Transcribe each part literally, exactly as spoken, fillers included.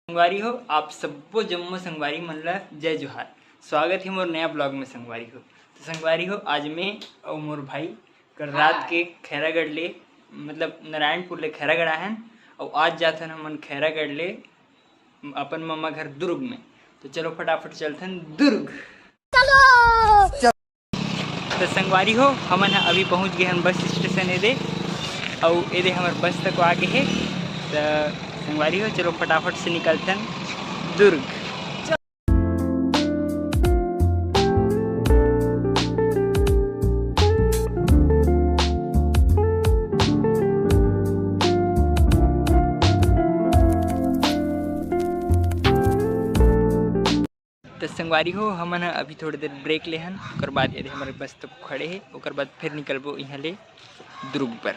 संगवारी हो, आप सब्बो जम्मो संगवारी मन ला जय जोहार। स्वागत हे मोर नया ब्लॉग में संगवारी हो। तो संगवारी हो, आज मैं अउ मोर भाई कल रात के खैरागढ़ ले, मतलब नारायणपुर ले खैरागढ़ आए हन, अउ आज जाथन हमन खैरागढ़ ले अपन ममा घर दुर्ग में। तो चलो फटाफट चलथन दुर्ग। तो संगवारी हो, हमन ह अभी पहुंच गए हन बस स्टेशन एदे, अउ एदे हमर बस तक आ गए हे। तो संगवारी हो, चलो फटाफट से निकलथन दुर्ग। तो संगवारी हो, हमन ह अभी थोड़ी देर ब्रेक ले हन, ओकर बाद एदे हमर बस तक खड़े हे, ओकर बाद फिर निकलबो इहाँ ले दुर्ग पर।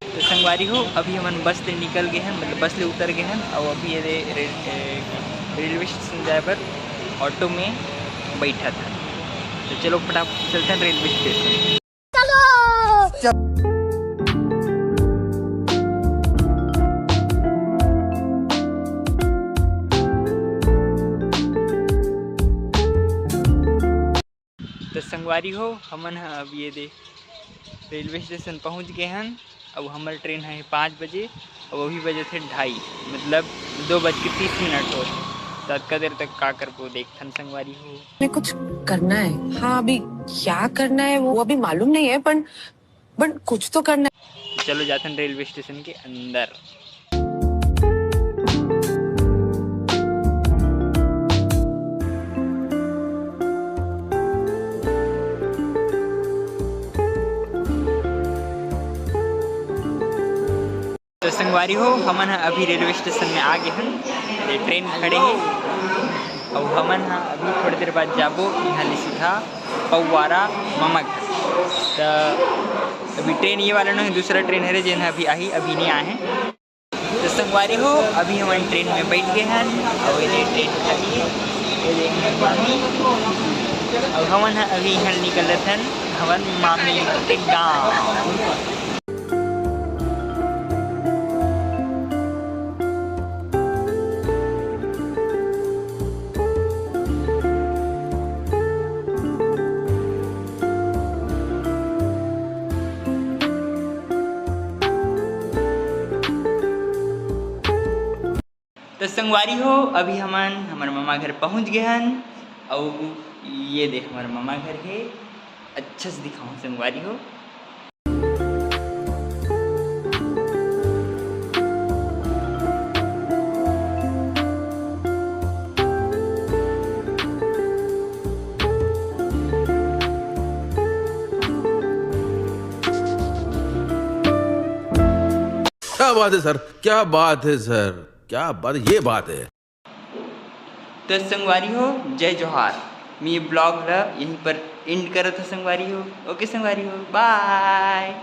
तो संगवारी हो, अभी हमन बस ले निकल गए हन, मतलब बस ले उतर गए हन, अउ अभी ये रे-, रे-, ए, रेलवे स्टेशन जाए बर ऑटो में बैठत हन। तो चलो फटाफट चलथन रेलवे स्टेशन। तो संगवारी हो, हमन ह अब ये दे रेलवे स्टेशन पहुंच गए हन। अब हमर ट्रेन है पाँच बजे, अब अभी बजे थे ढाई, मतलब दो बज के तीस मिनट हो। तो अतका देर तक का करबो, देखथन संगवारी हो। मैं कुछ करना है। हाँ, अभी क्या करना है वो अभी मालूम नहीं है, पर, पर कुछ तो करना है। चलो जाथन रेलवे स्टेशन के अंदर। तो संगवारी हो, हमन ह अभी रेलवे स्टेशन में आ गए हन। ये ट्रेन खड़े हे, अउ हमन ह अभी थोड़ी देर बाद जाबो इहाँ ले सीधा पौवारा ममा घर। तो अभी ट्रेन ये वाला नहीं, दूसरा ट्रेन हरे, जेन ह अभी आही, अभी नहीं आए हैं। तो संगवारी हो, अभी हमन ट्रेन में बैठ गए हन, अउ ये ट्रेन खड़ी है, ये देख मामी, अउ हमन ह अभी इहाँ निकलत हन, हमन मामी के गाँव। तो संगवारी हो, अभी हमन हमर ममा घर पहुंच गए हन, अउ ये दे हमर ममा घर हे। अच्छा से दिखाऊं संगवारी हो। क्या बात है सर, क्या बात है सर, क्या बात, ये बात है। तो संगवारी हो, जय जोहार। मैं ये ब्लॉग ला यहीं पर एंड करत हूँ संगवारी हो। ओके संगवारी हो, बाय।